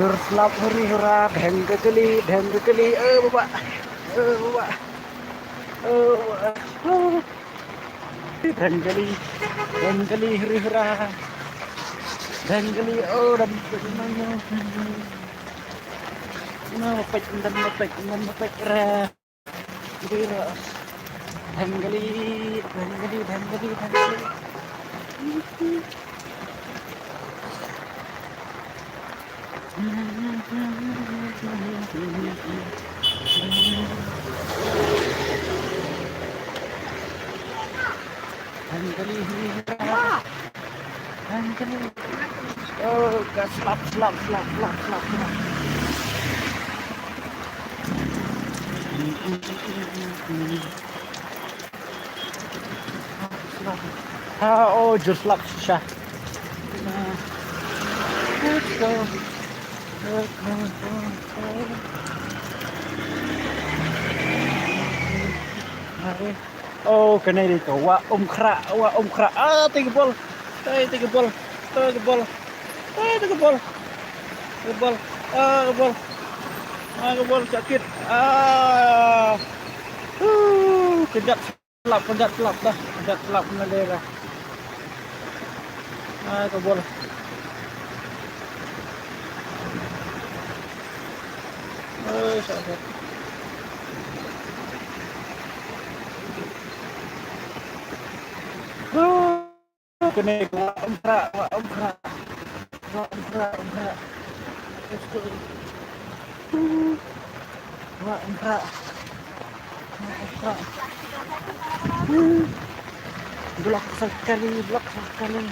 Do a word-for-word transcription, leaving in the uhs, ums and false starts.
Jur slap huri hura, bheng ka kali, bheng ka kali, eh, baba. Eh, baba. Eh, baba. Bheng kali, bheng kali huri hura. Bheng kali, oh, dam, dam, dam, dam. Na, mapek, dam, mapek, dam, mapek, ra. Bheng kali, bheng kali, bheng kali, bheng kali. Bheng kali, bheng kali. Oh, ka slap, slap, slap, slap, slap, slap. Ha, oh, jur slap shisha. Let's go. Let's go, go, go. Oh, kane dei ka Wah Umkhrah, Wah Umkhrah. Ah, te ka bol. Te, te ka bol. Te ka bol. Te, te ka bol. Ka bol. Ah, ka bol. Ah, ka bol sakit. Ah. Uh, kejap slap, kejap slap dah. Kejap slap na dei dah. Ah, ka bol. Eh, sakit. Kane ka Wah Umkhrah, Wah Umkhrah. Wah Umkhrah, Umkhrah. Let's go. Wah Umkhrah. Wah Umkhrah. Block sekali, block sekali.